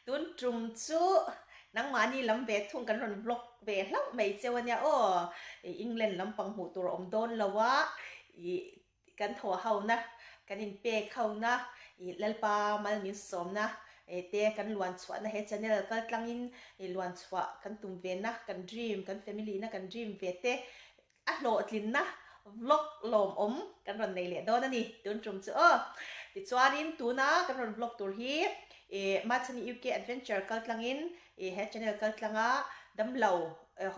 Tun tum chu nangmahni lam ve thung kan rawn vlog ve hlauh mai cheu ania aw. England lampang hmuh tur a awm dawn lo a, ih kan thawh ho na, kan inpek ho na, ih Lalpa mal min sawmna te kan luan chhuahna he channel kal tlangin ih luan chhuah kan tum ve na, kan dream, kan family na kan dream ve te A hlawhtlinna vlog lawmawm kan rawn nei leh dawn a ni tun tum chu aw. Tichuanin tuna kan rawn vlog tur hi ih Machhani UK Adventure kal tlangin ih he channel kal tlanga damlo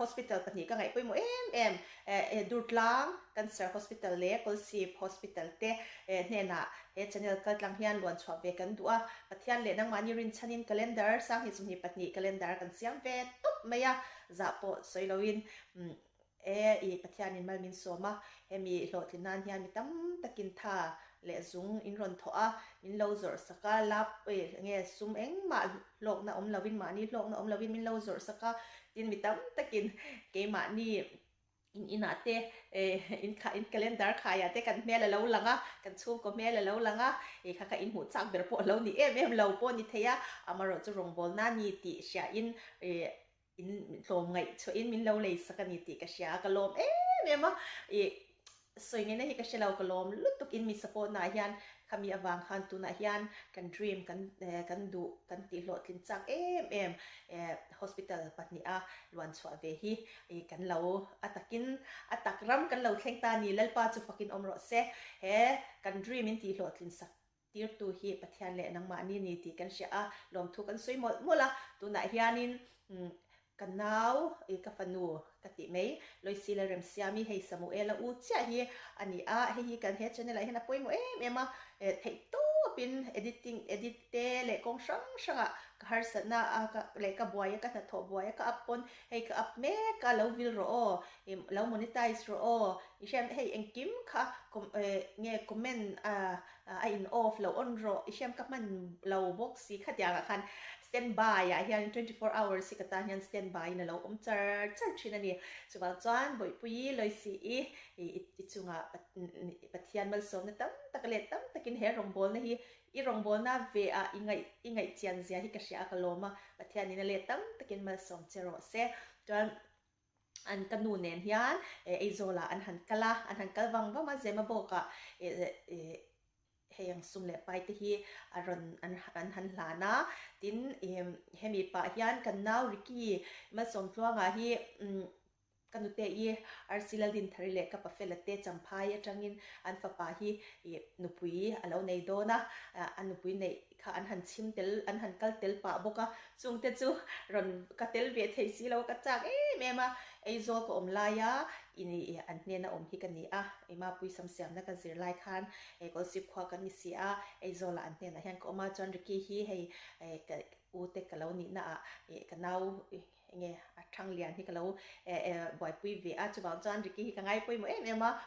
hospital pahnih ka ngaih pawimawh em em eh Durtlang Cancer Hospital leh Kolsip Hospital te hnenah he channel kal tlang hian luan chhuah ve kan duh a. Pathian leh nangmahni rinchhanin calendar 2022 calendar kan siam ve tawp mai a, zah pawh sawi loin E, i Pathianin mal min sawm a, hemi hlawhtlin nan hian mi tam takin tha leh zung in rawn thawh a, min lo zawrh sak a, lap e nge sum engmah hlawkna awm lovin, mahni hlawkna awm lovin min lo zawrh sak a, tin mi tam takin keimahni in inah te e in kha in calendar khaiah te kan hmel a lo lang a, kan chhungkaw hmel a lo lang a, e kha kha in hmuh chak ber pawh a lo ni em em lo pawh a ni thei a, amaherawhchu rawngbawlna ni tih hriain e In tlawm ngaih chhuahin min lo lei sak a ni tih ka hria a, ka lawm em em a, ih sawi ngaihna hi ka hre lo, ka lawm lutuk in mi support naah hian khami avang khan tunah hian kan dream kan kan duh kan tih hlawhtlin chak em em hospital pahniha luan chhuah ve hi ih kan lo a takin a tak ram kan lo thleng ta a ni, Lalpa chu fakin awm rawh se, he kan dream in tih hlawhtlin sak Tirtu hi Pathian leh nangmahni ni tih kan hria a, lawmthu kan sawi mawlh mawlh a. Tunah hianin ka nau, i ka fanu ka tih mai, Loisi Lalremsiami hei Samuela u chiah hi a ni a, hei hi kan he channel ah hian a pawimawh em em a, theihtawpin editing, edit te leh kawng hrang hrangah ka harsatna a ka leh ka buai a, ka hnathawh buai a, ka up pawn hei ka up mek a, lo vil rawh aw, lo monetize rawh aw, i hriat hei engkim kha nge comment a a in off lo on rawh i hriam ka hman lo bawk si khatiang ah khan stand by ah hian 24 hours hi ka tan hian stand by in a lo awm char char thin a ni chuvang chuan Bawihpuii Loisi i i chungah Pathian malsawmna tam tak leh tam takin he rawngbawlna hi i rawngbawlna ve ah i ngaih i ngaihchian zia hi ka hria a ka lawm a Pathian in a let tam takin malsawm che rawh se chuan An ka nu nen hian Aizawl ah an han kal a, an han kal vang vang a, Zemabawk ah hei ang sum leh pai te hi a rawn an an han hlan a, tin hemi pah hian kan nau Ricky Malsawmtluanga hi ka nute i RC Laldinthari leh ka Pafela te Champhai atangin an fapa hi nupui a lo nei dawn a, a nupui neih kha an han chhim tel, an han kal tel pah bawk a, chungte chu rawn ka tel ve thei si lo, ka chak em em a, Aizawl ka awm laia i an hnena awm hi ka ni a, i Mapui sam siamna ka zir lai khan Kawlsip khua kan ni si a, Aizawlah an hnenah hian ka awm a, chuan Ricky hi hei ka u te ka lo nihna ah ka nau Enge a thang lian hi ka lo buaipui ve a, chuvang chuan Ricky hi ka ngai pawimawh em em a,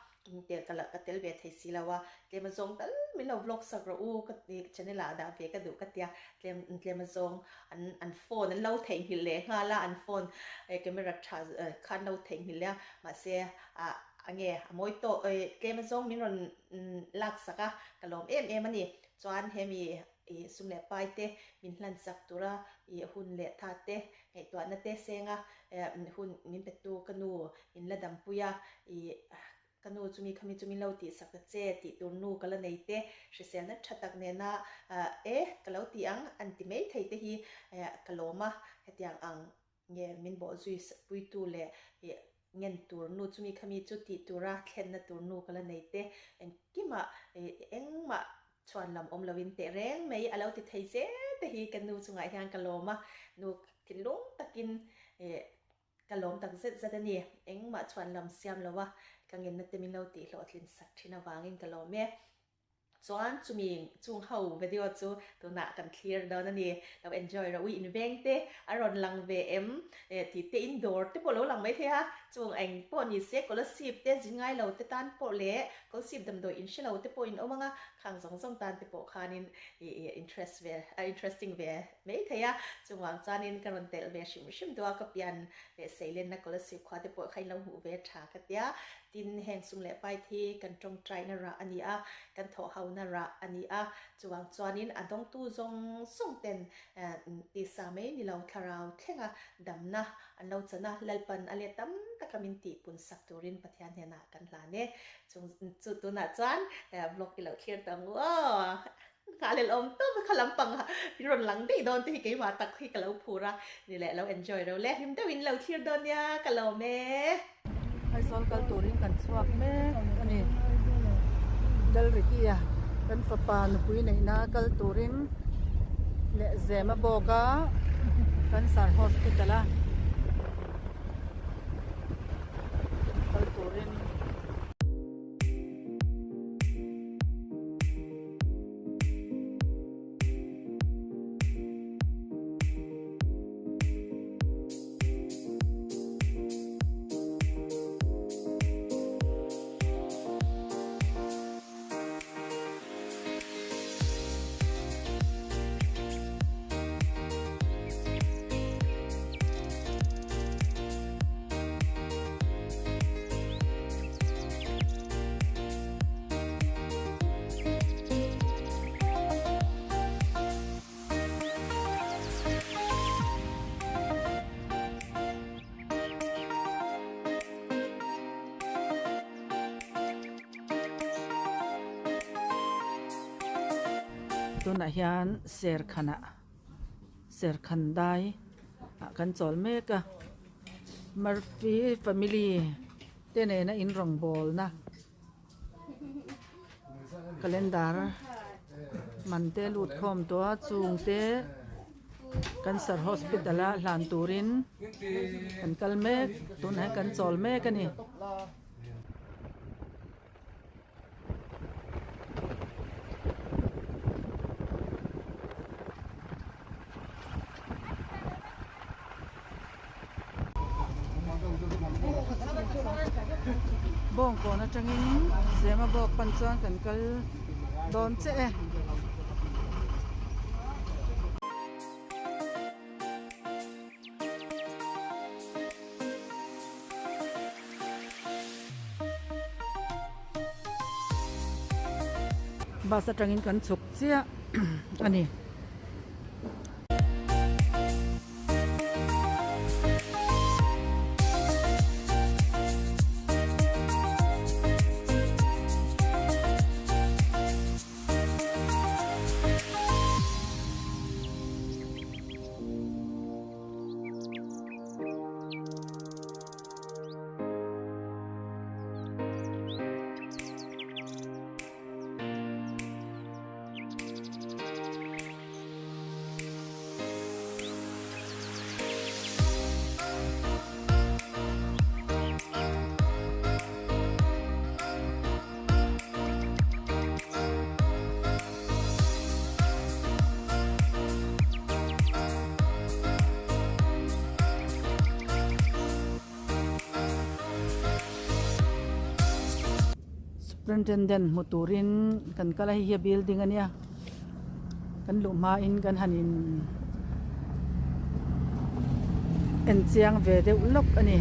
tel ka ka tel ve thei si lo a, tlem azawng tal min lo vlog sak rawh u ka channel ah dah ve ka duh ka tia, tlem tlem azawng an an phone an lo theihnghilh leh nghal a, an phone camera tha kha an lo theihnghilh leh a, mahse ah enge a mawi tawh tlem azawng min rawn lak sak a, ka lawm em em a ni, chuan hemi I sum leh pai te min hlan sak tura i hun leh tha te ngaihtuahna te senga hun min petu ka nu min la dampui a, i ka nu chumi khami chu min lo tihsak ta che tih tur nu ka la nei te hriselna tha tak nena e ka lo ti ang an ti mai thei te hi ka lawm a, hetiang ang Nge min bawh zui puitu leh i ngen tur nu chumi khami chu tih tura thlenna tur nu ka la nei te engkimah i engmah chhuan lam awm loin teh reng mai a lo ti thei zel te hi ka nu chungah hian ka lawm a, nu thinlung takin i ka lawm tak zet zet a ni. Engmah chhuan lam siam lo a ka ngenna te min lo tih hlawhtlin sak thin avangin ka lawm e. Chuan chumi chung ho video chu tunah kan thlir dawn a ni. Lo enjoy rawh u, in veng te a rawn lang ve em tih te in dawr te pawh lo lang mai thei a, chung eng pawh ni se Kolasib te zin ngai lo te tan pawh leh Kolasib damdawi in hre lo te pawh in awm ang a, khang zawng zawng tan te pawh khanin i interest ve a interesting ve mai thei a, chungvang chuanin ka rawn telh ve hrim hrim duh a, ka pian leh seilenna Kolasib khua te pawh kha in lo hmuh ve tha ka tia. Tin, heng sum leh pai thi kan tawngtaina rah a ni a, kan thawh ho hona rah a ni a, chuvang chuanin a dawngtu zawng zawng ten tisa mai ni lo thlarau thlenga damna an lo chan a, Lalpan a let tam taka min tihpun sak turin Pathian hnenah kan hlan e. Chung chu tunah chuan vlog i lo thlir ta ang u aw. Nghah lel awm tawp a kha lampang ah min rawn lang daih dawn te hi keimah tak hi ka lo phur a ni leh lo enjoy ro le hlim deuhin lo thlir dawn nia ka lawm e. Aizawl kal turin kan chhuak mek a ni. Lalrikia kan fapa nupui neihna kal turin leh zem a bawk a Cancer Hospital a kal turin. Tunah hian serkhanah serkhan dai ah kan chawl mek a Murphy family te nena in rawngbawlna calendar man te lut khawm tawh a chung te cancer hospital a hlan turin kan kal mek tunah hian kan chawl mek a ni. Bawngkawn atangin Zemabawk pan chuan kan kal dawn chiah e. Bus atangin kan chhuk chiah a ni. Superintendent hmu turin kan kal a hei hi a building a nia kan luh hmain kan han in en chiang ve deuh lawk a ni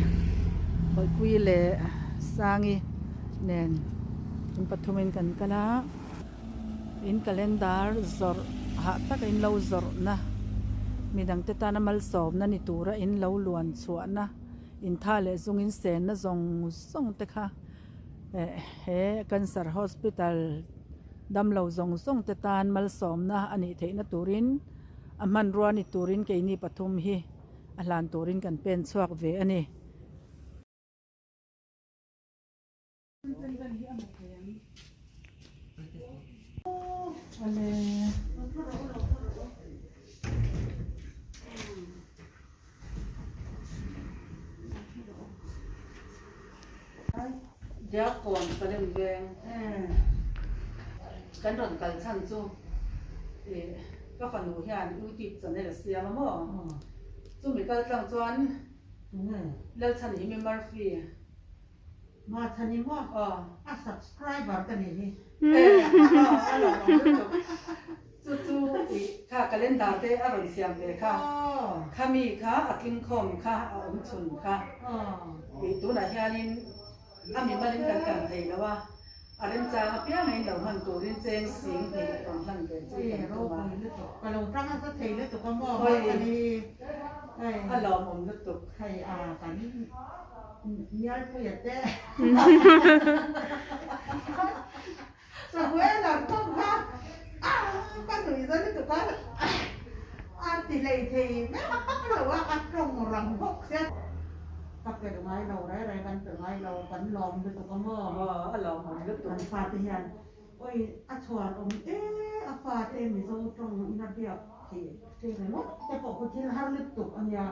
Hawihpui leh Sangi nen in pathumin kan kal a in calendar zawrh hah taka in lo zawrhna midangte tana malsawmna ni tura in lo luan chhuahna intha leh zungin senna zawng zawng te kha eh he cancer hospital damlo zawng zawng te tan malsawmna a nih theihna turin a hmanrua ni turin keini pathum hi a hlan turin kan pen chhuak ve a ni. Diakkawn Salem veng kan rawn kal chhan chu ka fanu hian youtube channel a siam a maw chumi kal tlang chuan Lalchhanhimi Murphy Mahchhani maw? A subscriber ka nih hi. A lo awm lutuk. Chu chu i kha calendar te a rawn siam ve kha. Khami kha a tling khawm kha a awm chhun kha. I tunah hianin a mimalin kan kal thei lo a. A remchang apianga in lo hman turin cheng sing hnih rawn hlan ve chu kan tum a. Ka lo tang nasa thei lutuk a maw Hawi a lawmawm lutuk. Hei a kan Nialpuia te Samuela tawng kha a ka nuih za lutuk a a ti hlei thei mek lo a a tawng rang bawk sia. Ka pe ngai lo rei rei kan pe ngai lo kan lawm lutuk a maw. Aw a lawmawm lutuk. Kan fate hian awi a chhuan awm e a fate Mizo tawng in a biak theih thei ringawt te pawh khu thil har lutuk a nia.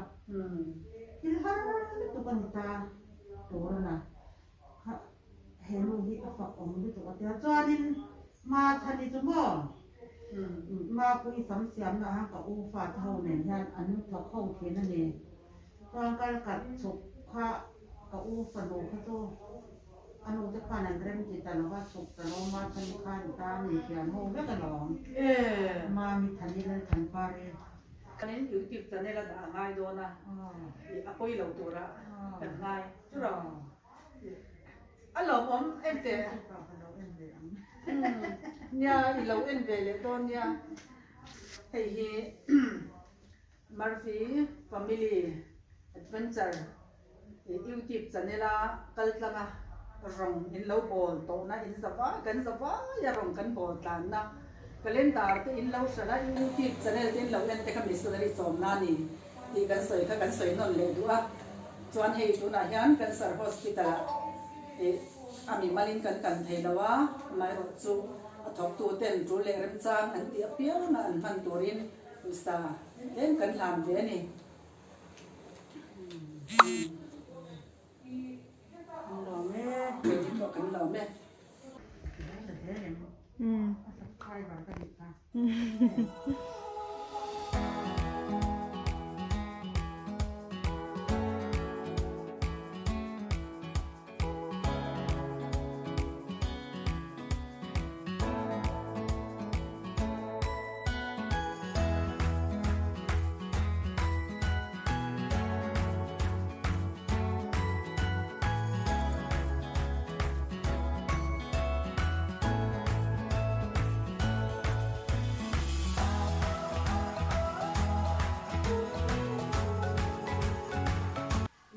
Thil har lutuk a ni ta tur a na. Kha he nu hi a fak awm lutuk a tia chuanin Machhani chu maw Mapui sam siamna ah ka u fate ho nen hian an thawk ho thin a ni. Chuan kal khat chhuk kha ka u fanu kha chu a nu te khan an rem ti ta lova chhuk ta lo Machhani khan ta min thian ho vek alawm. Mami Thani Lalthanpari. Kan YouTube channel a dah a ngai dawn a, a pawi lo tura kan ngai chu ro. A lawmawm en teh. Nia i lo en ve leh dawn nia. Hei hi Murphy Family Adventure YouTube channel a kal tlang a rawng in lo bawl tawhna in za vai kan za vai a rawng kan bawl tlanna calendar te in lo hralh a YouTube channel te in lo en te kha missionary chawmna a ni. Tih kan sawi kha kan sawi nawn leh duh a, chuan hei tunah hian Cancer Hospital ah ih a mimalin kan kan thei lo a, amaherawhchu a thawktu ten tul leh remchang an tih apianga an hman turin pawisa tlem kan hlan ve a ni. Kan lawm e. Keini pawh kan lawm e. A subscriber ka nih kha.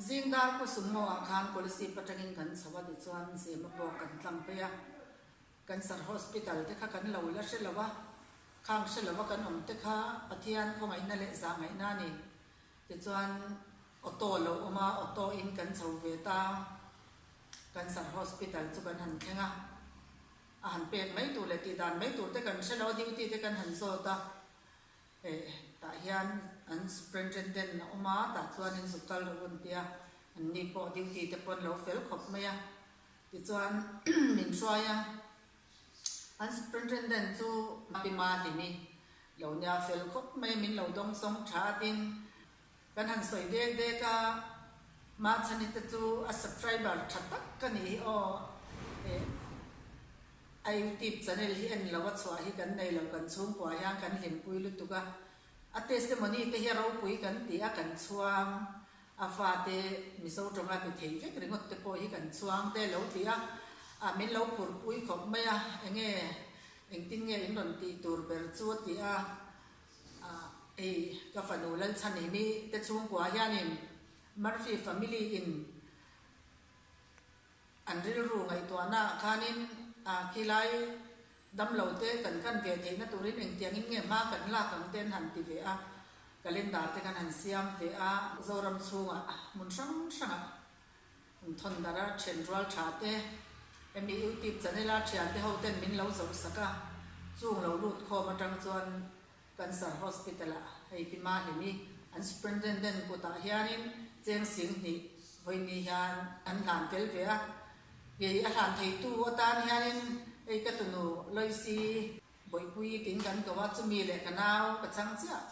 Zing dar ku summo ah khan Kolasib atangin kan chho a tichuan Zema pawh kan tlang phei a, Cancer Hospital te kha kan lo la hre lo a, khang hre lo a kan awm te kha Pathian khawngaihna leh zahngaihna a ni. Tichuan auto lo awm a, auto in kan chho ve ta. Cancer Hospital chu kan han thleng a, a han pek mai tur leh tih dan mai tur te kan hre lo a, duty te kan han zawt a, eh tah hian an superintendent a awm a, tah chuanin zuk kal rawh u an ti a, an ni pawh duty te pawh an lo fel khawp mai a, tichuan min hruai a, an superintendent chu Pi Mahlimi lo nia fel khawp mai a, min lo dawng sawng tha a tin. Kan han sawi dek dek a, Machhani te chu a subscriber tha tak ka nih hi aw. Eh, a youtube channel hi en lo a chhuah hi kan nei lo, kan chhungkua hian kan hlimpui lutuk a. A testimony te hi a ropui kan ti a, kan chhuang a fate Mizo tawnga be thei vek ringawt te pawh hi kan chhuang te lo ti a, a min lo phurpui khawp mai a, enge engtin nge in rawn tih tur ber chu a ti a. Hei ka fanu Lalchhanhimi te chhungkua hianin Murphy family in an rilru ngaihtuahna ah khanin khilai damlo te kan kan ve theihna turin engtiangin nge hma kan lak ang te an han ti ve a, calendar te kan han siam ve a, Zoram chhungah hmun hrang hrangah an thawn darh a, then rual tha te hemi YouTube channel a thian te ho ten min lo zoh sak a, chung lo lut khawm atang chuan Cancer Hospital ah hei Pi Mahlimi an Superintendent kutah hianin cheng sing hnih vawiini hian an hlan tel ve a, kei a hlan theitu atan hianin hei ka tunu Loisi Bawihpui tiin kan ko a, chumi leh ka nau ka chhang chiah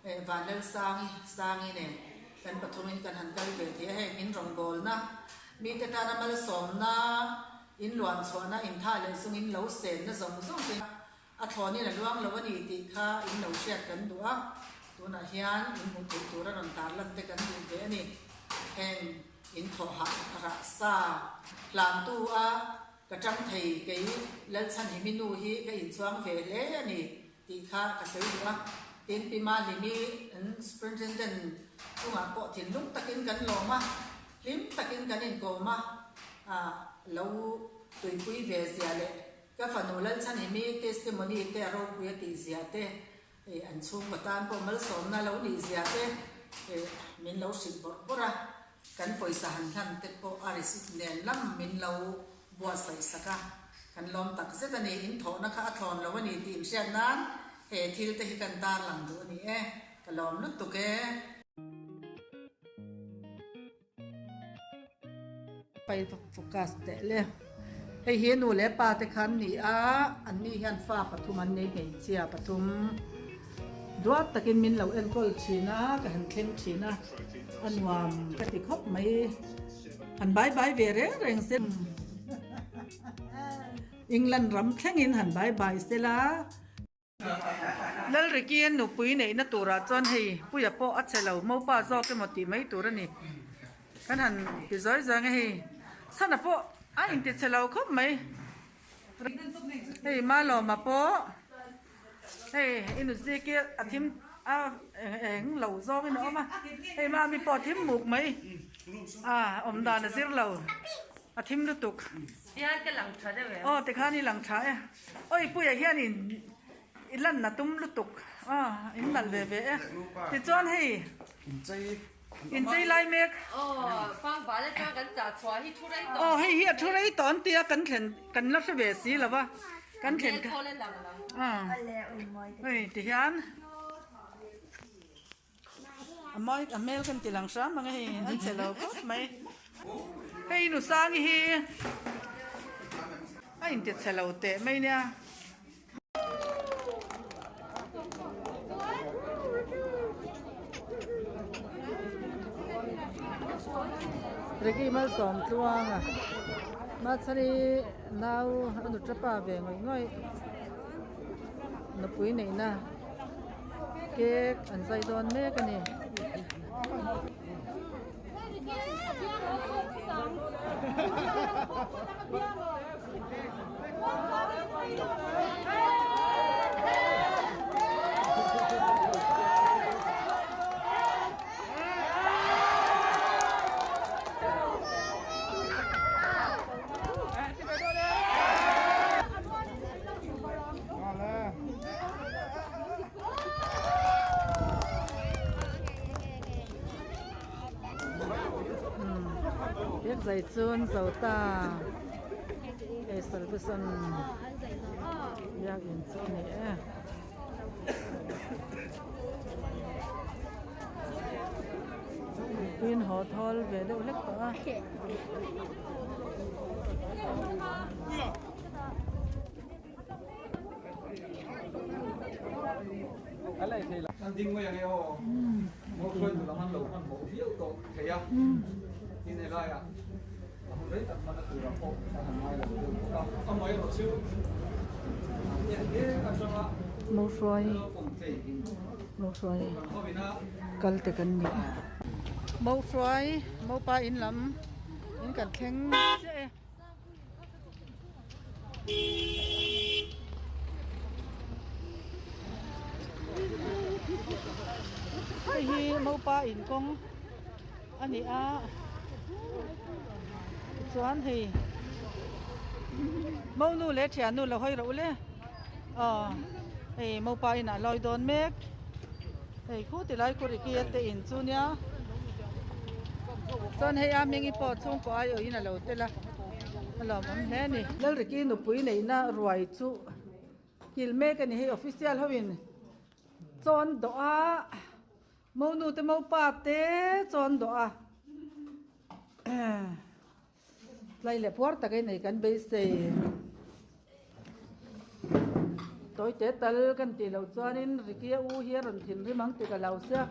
eh Vanlalsangi Sangi nen kan pathumin kan han kal ve thei a, heng in rawngbawlna mite tana malsawmna in luan chhuahna inthah leh zungin lo senna zawng zawng te A thlawnin a luang lo a ni tih kha in lo hriat kan duh a, tunah hian in hmuh theih tura rawn tar lan te kan duh ve a ni. Heng in thawh hah rah sa hlantu a Ka tang thei kei Lalchhanhimi nu hi ka inchhuang ve hle a ni tih kha ka sawi duh a. Tin, Pi Mahlimi an Superintendent chungah pawh thinlung takin kan lawm a, hlim takin kan inkawm a, lo tuipui ve zia leh ka fanu Lalchhanhimi testimony te a ropui a tih zia te an chhungkaw tan pawh malsawmna lo nih zia te min lo hrilh bawrh bawrh a, kan pawisa han hlan te pawh a receipt nen lam min lo buatsaih sak a, kan lawm tak zet a ni, in thawhna kha a thlawn lo a ni tih inhriat nan he thil te hi kan tarlang duh a ni e, ka lawm lutuk e. Pai focus teh le. Hei hi nu leh pa te khan ni a, an ni hian fa pathum an nei hmeichhia pathum. Duat takin min lo enkawl thin a, ka han thleng thin a, a nuam ka ti khawp mai. Han bai bai ve reng reng se. England ram thlengin han bai bai sela. Lalrikian nupui neihna turah chuan hei Puia pawh a che lo, Mopa zawk emaw tih mai tur a ni. Kan han ti zawi zawi ang e hei. Sana pawh a inti che lo khawp mai. Hei Malawma pawh hei i nuziki a thim a eng lo zawngin a awm a, hei Mami pawh a thim muk mai. A awm dan a zir lo, a thim lutuk. Tihian ka lang tha deuh em? Aw tikhan i lang tha e. Oi Puia hian in i lan na tum lutuk a in nalh ve ve e tichuan hei in chei lai mek. Aw Pangval atang kan chah chhuah hi thu rei tawh. Aw hei hi a thu rei tawh an tia kan thlen kan la hre ve si lo va kan thlen kha. Hei tihian a mawi a hmel kan ti lang hram ang e hei an che lo khawp mai hei Nusangi hi a inti che lo teh mai nia. Ricky Malsawm tluanga Machhani nau a nutra pa ve ngawih ngawih nupui neihna. Cake an zai dawn mek a ni. Cake zai chu an zo ta hei salvation biakinn chu a ni e. Mipui an haw thawl ve deuh hlek tawh a. Mawhruai Mawhruai kal te kan ni a Mawhruai Mopa in lam in kan thleng chiah e. Hei hi Mopa in kawng a ni a chuan hei Monu leh thiannu lo hawi rawh u le aw hei Mopa inah a lawi dawn mek hei khu ti lai Kuriki te in chu nia chuan hei a hmingi pawh chhungkaw aiawhin a lo tel a. A lawmawm hle a ni. Lalriki nupui neihna ruai chu kil mek a ni. Hei official ho in chawn dawh a, monu te mopa te chawn dawh a tlai leh puar tak a inei kan beisei. Tawi te tal kan tih loh chuanin Ricky a u hi a rawn thinrim ang tih ka lo sia,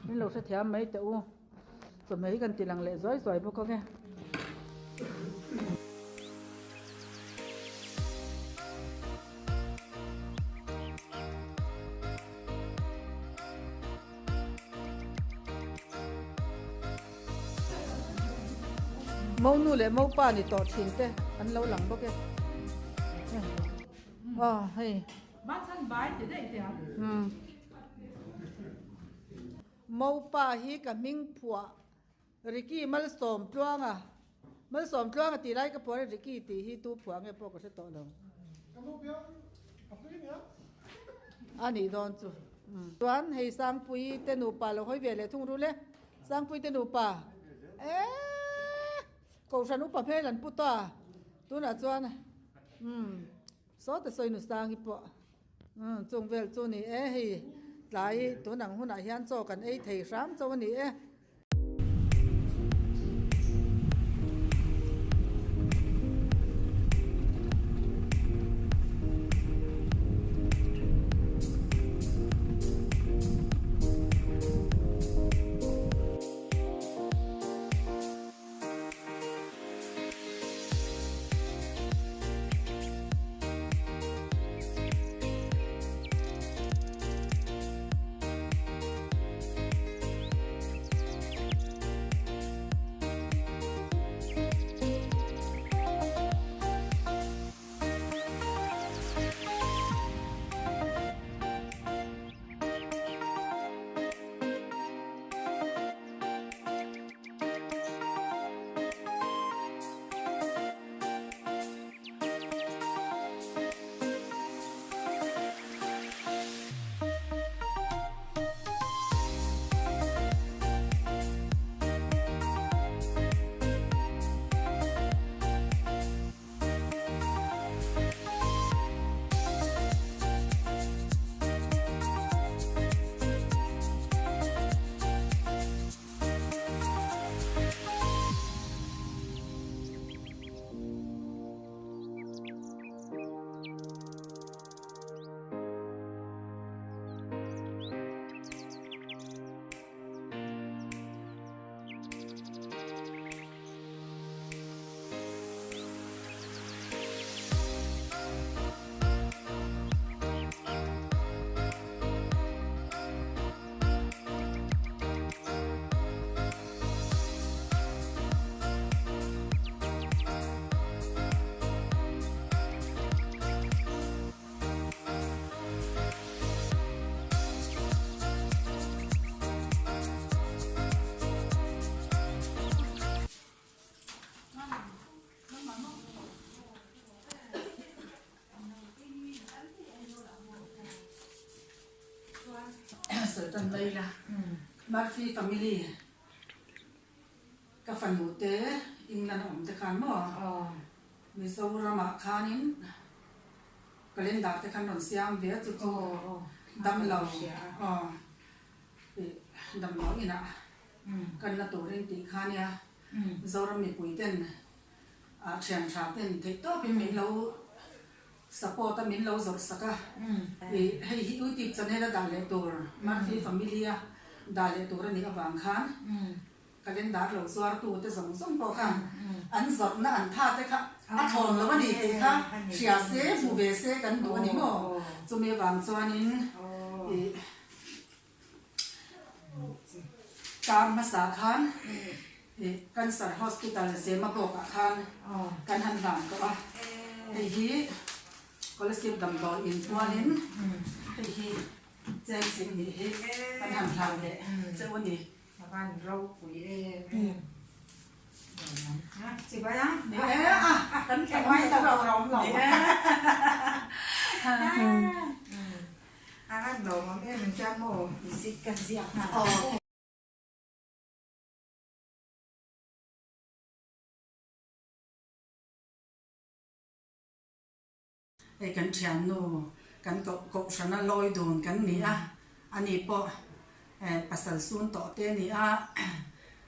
min lo hrethiam mai teh u. Chawhmeh hi kan ti lang leh zuai zuai bawk ang e. Monu leh mopa ni tawh thin te an lo lang bawk e. Aw hei. Mopa hi ka hming phuah Ricky Malsawm Tluanga Malsawm Tluanga tih lai ka phuah a Ricky tih hi tu phuah nge pawh ka hre tawh lo. A nih dawn chu. Chuan hei Sangpuii te nupa lo hawi ve leh thung ru le. Sangpuii te nupa eehh Kohhran upa hmel an pu ta tunah chuan umm sawta sawi nu Sangi pawh umm chung vel chu ni e hei tlai tun ang hunah hian chaw kan ei thei hram chauh a ni e. Sultan mai ila Murphy family ka fanu te England a awm te khan maw Mizoram ah khanin calendar te khan rawn siam ve a chu chu damlo aw damlo inah kan la turin tih kha nia Zoram mipui ten ah thian tha ten theih tawpin min lo Support a min lo zawrh sak a, ih hei hi YouTube channel a dah leh tur Murphy family a dah leh tur a nih avang khan calendar lo zuar tu te zawng zawng pawh khan an zawrhna an tha te kha a thlawn lo a ni tih kha hria se hmu ve se kan duh a ni maw? Chumi avang chuanin ih Kar hmasa khan ih Cancer Hospital Zemabawk ah khan kan han hlan tawh a, hei hi Scholarship damdawi in pualin hei hi cheng sing nih hi kan han hlan leh cheu a ni. Ni e a kan ni e. Hei kan thiannu kan kohhrana lawi dun kan ni a, ani pawh pasal sun tawh te a ni a,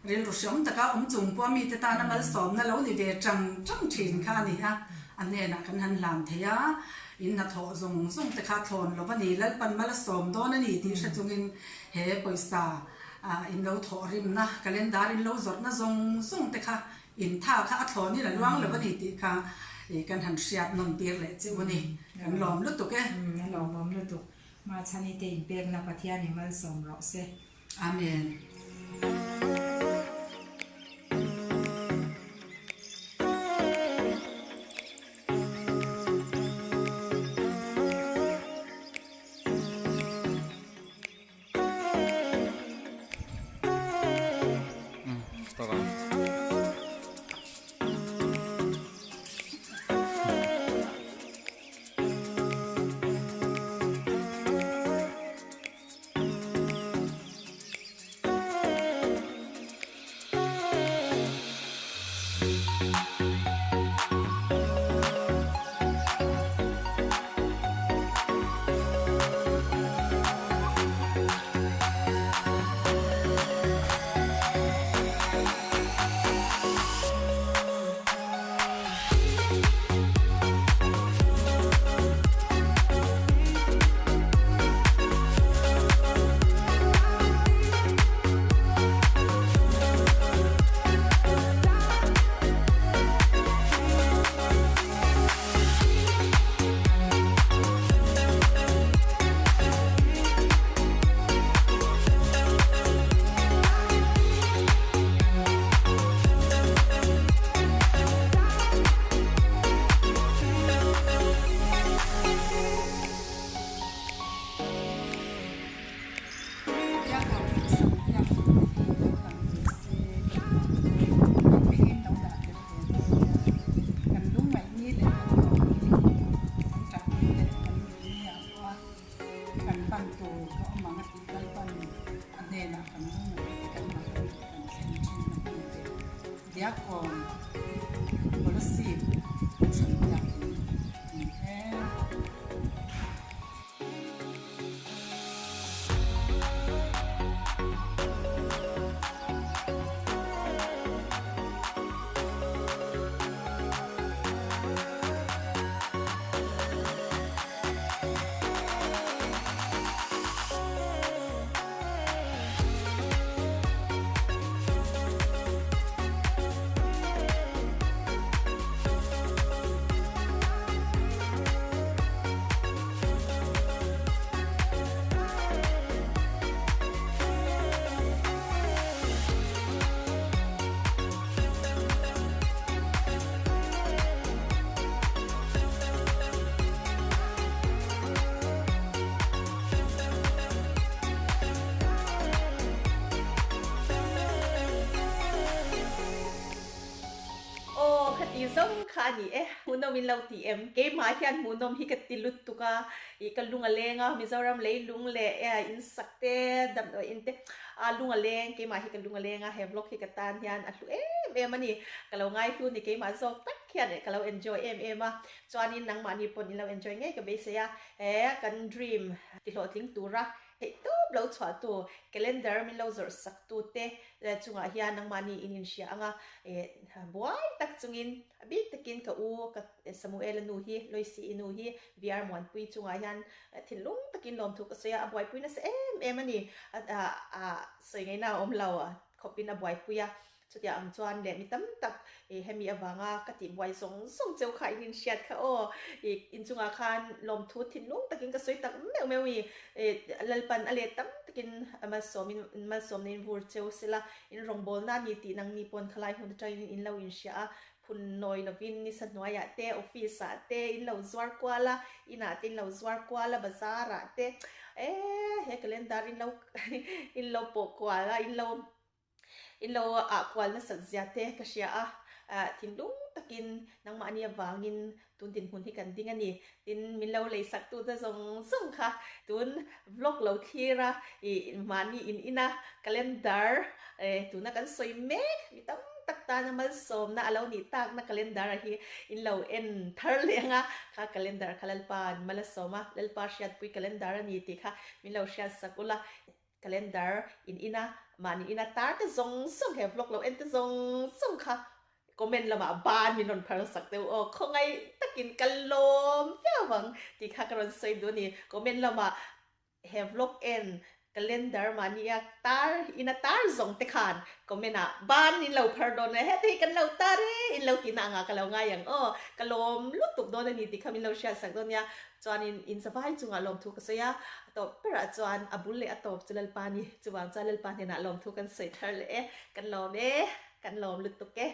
rilru hreawm taka awm chung pawh mite tana malsawmna lo ni ve chang chang thin kha a ni a, a hnenah kan han hlan thei a, in hnathawh zawng zawng te kha thlawn lo a ni, Lalpan mal a sawm dawn a ni tih hre chungin he pawisa in lo thawh rimna, calendar in lo zawrhna zawng zawng te kha in tha kha a thlawn in a luang lo a ni tih kha kan han hriat nawn tir leh chiu a ni, kan lawm lutuk e. A lawmawm lutuk. Machhani te inpekna Pathian i malsawm rawh se. Amen. Pan tur ka awm ang a tih Lalpan a hnenah kan lungngaihna te kan mahni te kan thlen thin a hmun te Diakkawn Kolasib Kohhran Biakin a ni e. Aw khati zawng kha a ni e, hmuhnawm in lo ti em? Keimah hian hmuhnawm hi ka ti lutuk a, ih ka lung a leng a, Mizoram leilung leh e in sak te, damdawi in te a lung a leng, keimah hi ka lung a leng a, he vlog hi ka tan hian a hlu em em a ni, ka lo ngaihlu ni keimah zawk tak hian ka lo enjoy em em a, chuanin nangmahni pawn in lo enjoy ngei ka beisei a, he kan dream tihlawhtling tura theihtawp lo chhuahtu calendar min lo zawrh sak tu te chungah hian nangmahni in inhria anga buai tak chungin a bik takin ka u ka Samuela nu hi Loisi-i nu hi VR Muanpui chungah hian thinlung takin lawmthu ka sawi a, a buaipui nasa em em a ni, a sawi ngaihna a awm lo khawpin a buaipui a. Chutiang ang chuan leh mi tam tak ih hemi avanga ka tih buai zawng zawng cheu kha in inhriat kha aw. Ih inchungah khan lawmthu thinlung takin ka sawi tak meuh meuh i ih Lalpan a let tam takin malsawmin malsawmna in vur cheu sela in rawngbawlna a ni tih nangni pawn khalai hun atangin in lo inhria a, phun nawi lovin nisa hnuaiah te office ah te in lo zuar kual a, inah te in lo zuar kual a, bazar ah te eh he calendar in lo in lo pawh kual a in lo In lo ah kual nasat zia te ka hria a, thinlung takin nangmahni avangin tun dinhmun hi kan ding a ni. Tin, min lo lei sak tu te zawng zawng kha tun vlog lo thlir a, ih mahni in ina calendar tuna kan sawi mek mi tam tak tana malsawmna a lo nih takna calendar a hi in lo en thar leh ang a, kha calendar kha Lalpa an mal a sawm a, Lalpa hriatpui calendar a ni tih kha min lo hriat sak ula. Calendar in ina mahni ina tar te zawng zawng he vlog lo en te zawng zawng kha comment lamah ban min rawn phar sak deuh aw khawngaih takin ka lawm viau ang tih kha ka rawn sawi duh a ni comment lamah he vlog en calendar mahnia tar ina tar zawng te khan comment ah ban in lo phar dawn a heti hi kan lo tar e in lo tihna angah ka lo ngai ang aw ka lawm lutuk dawn a ni tih kha min lo hriat sak dawn nia Chuanin in zavai chungah lawmthu ka sawi a, a tawp berah chuan a bul leh a tawp chu Lalpa a ni. Chuvang chuan Lalpa hnenah lawmthu kan sawi thar leh e, kan lawm e, kan lawm lutuk e.